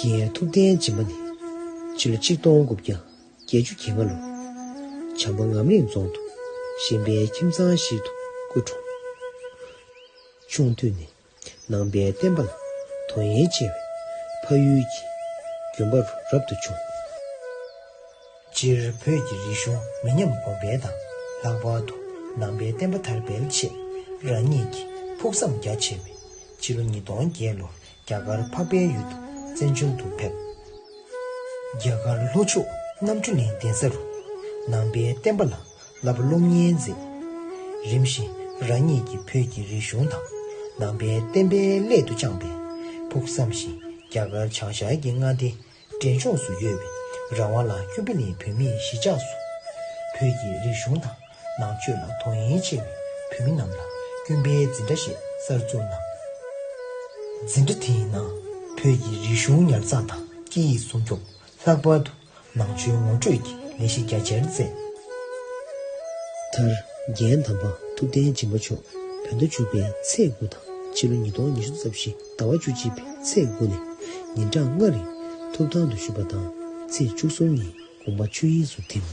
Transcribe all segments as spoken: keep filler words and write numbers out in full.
ངའི་ཐུབ་བསྟན་སྦྱིན་པ་ནི། ཕྱི་ལོ་ཆིག་སྟོང་དགུ་བརྒྱ་བརྒྱད་ཅུ་གྱ་ལྔ་ལོར་བྱམས་པ་ངམ་རིང་རྫོང་དུ་གཤན་པའི་ཁྱིམ་ཚང་ཞིག་ཏུ་སྐུ་འཁྲུངས། ཆུང་དུས་ནས་ནང་པའི་བསྟན་པ་ལ་དོ་གཉེར་ཆེ་བས། ཕ་ཡུལ་གྱི་དགོན་པ་རུ་རབ་ཏུ་བྱུང་། སྤྱིར་བོད་ཀྱི་རིག་གཞུང་མི་ཉམས་གོང་འཕེལ་དང་། ལྷག་པར་དུ་ནང་པའི་བསྟན་པ་དར་སྤེལ་ཆེད་རང་ཉིད་ཀྱིས་ཕུགས་བསམ་རྒྱ་ཆེ་བས། ཕྱི་ལོ་ཉིས་སྟོང་བརྒྱད་ལོར་རྒྱ་གར་འཕགས་པའི་ཡུལ་དུ་བཙན་བྱོལ་དུ་ཕེབས། རྒྱ་གར་ལྷོ་ཕྱོགས་རྣམ་གྲོལ་གླིང་གདན་ས་རུ་ནང་པའི་བསྟན་པ་ལ་བསླབ་པ་སློབ་གཉེར་མཛད། རིམ་བཞིན་རང་ཉིད་ཀྱིས་བོད་ཀྱི་རིག་གཞུང་དང་ནང་པའི་བསྟན་པའི་སླད་དུ་བཅངས་པའི་ཕུགས་བསམ་བཞིན། རྒྱ་གར་བྱང་ཤར་གྱི་མངའ་སྡེ་འབྲས་ལྗོངས་སུ་ཡོད་པའི་ར་ཝང་ལ་ཀུན་ཕན་གླིང་བོད་མིའི་གཞིས་ཆགས་སུ་བོད་ཀྱི་རིག་གཞུང་དང་ནང་ཆོས་ལ་དོ་གཉེར་ཆེ་བའི་བོད་མི་རྣམས་ལ་ཀུན་ཕན་འཛིན་གྲྭ་ཞེས་གསར་འཛུགས་གནང་། འཛིན་གྲྭ་དེའི་ནང་བོད་ཀྱི་རིག་གཞུང་ཉར་ཚགས་དང་སྐད་ཡིག་སྲུང་སྐྱོབ། ལྷག་པར་དུ་ནང་ཆོས་ངོ་སྤྲོད་ཀྱི་ལས་གཞི་རྒྱ་ཆེར་མཛད། མཐར་རྒན་དམ་པ་ཐུབ་བསྟན་སྦྱིན་པ་མཆོག་བོད་ཟླ་བཅུ་པའི་ཚེས་དགུ་དང་ཕྱི་ལོ་ཉིས་སྟོང་ཉི་ཤུ་རྩ་བཞི་ཟླ་བ་བཅུ་གཅིག་པའི་ཚེས་དགུ་ནས་ཉིན་གྲངས་ལྔ་རིང་ཐུབ་ཐང་དུ་བཞུགས་པ་དང་། ཚེས་བཅུ་གསུམ་ཉིན་དགོངས་པ་ཆོས་དབྱིངས་སུ་ཐིམ།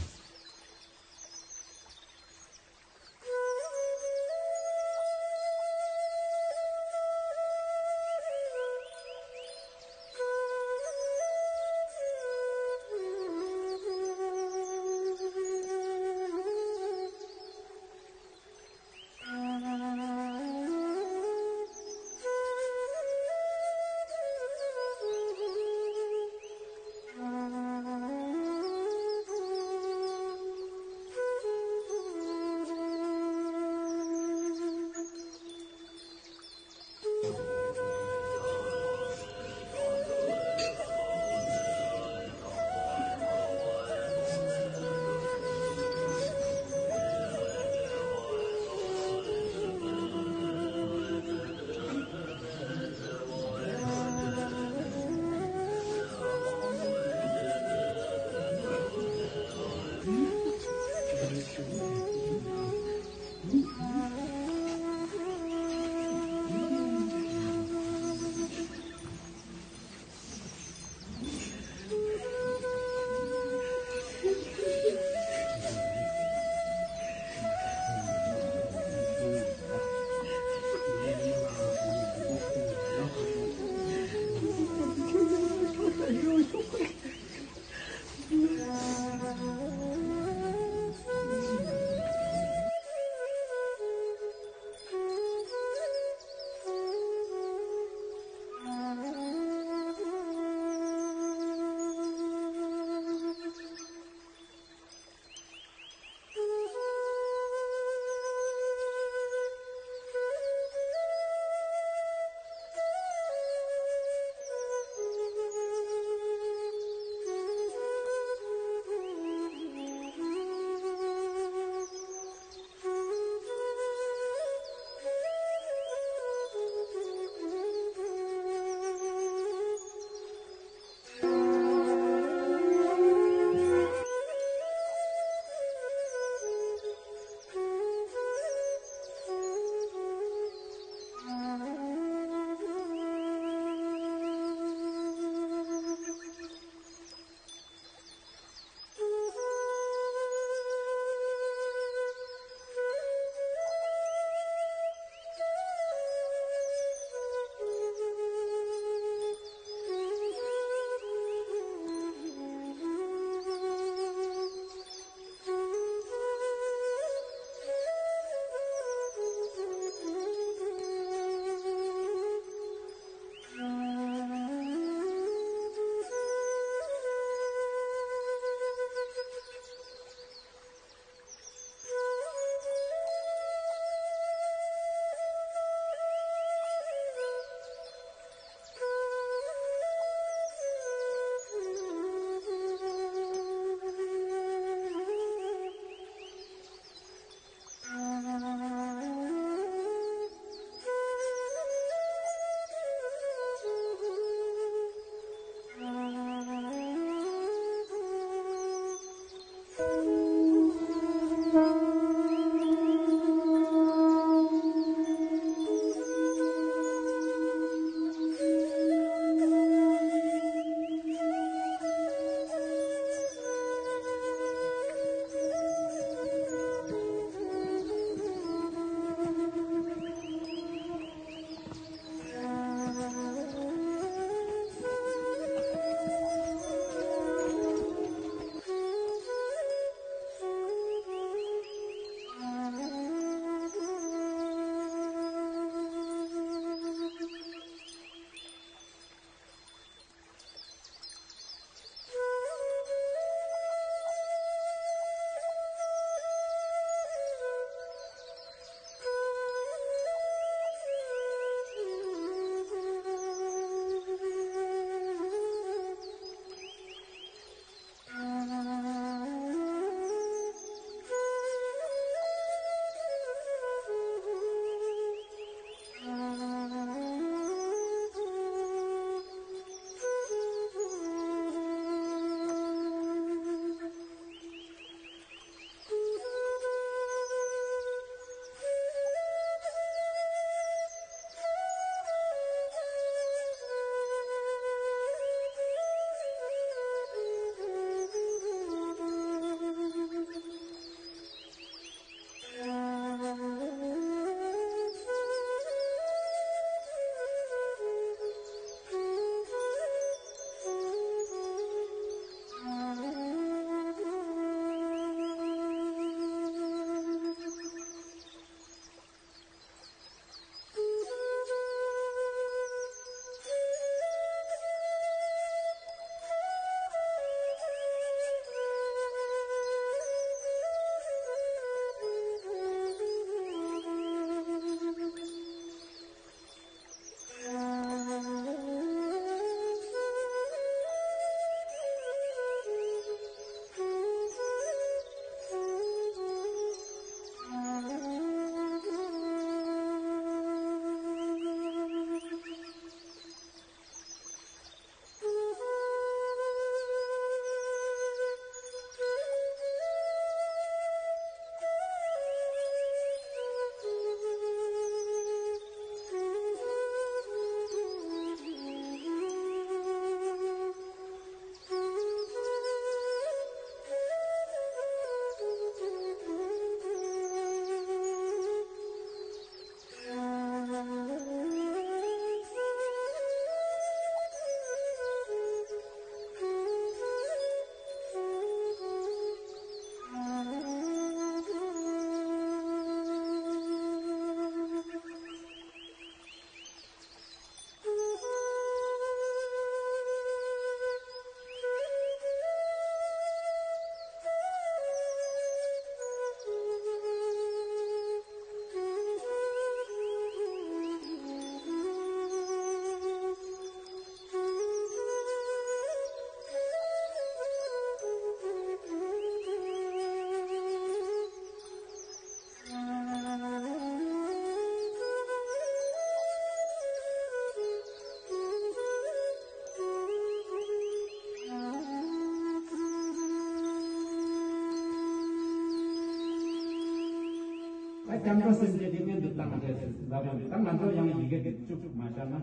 སྐྱབས་འགྲོ་སེམས་བསྐྱེད་དེ་སྔོན་དུ་བཏང་བྱས་ལབ་ཡོང་། ད་ང་ཚོ་ཡང་ཡི་གེ་དེ་བཅུག་མ་བཞག་ན།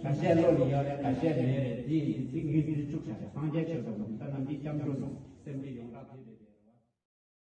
འགའ་ཤས་བློ་ལ་ཡོད་རེད། འགའ་ཤས་མེད་རེད། དེ་ཡིན་དུས་ཚིག་ངེས་ཚིག་བཅུག་བཞག་རེད། སངས་རྒྱས་ཆོས་ཚོགས་མ་ད་ནམ་རྒྱུན་སྐྱབས་འགྲོ་སེམས་བསྐྱེད་ཡོངས་གྲགས་དེ་རེད།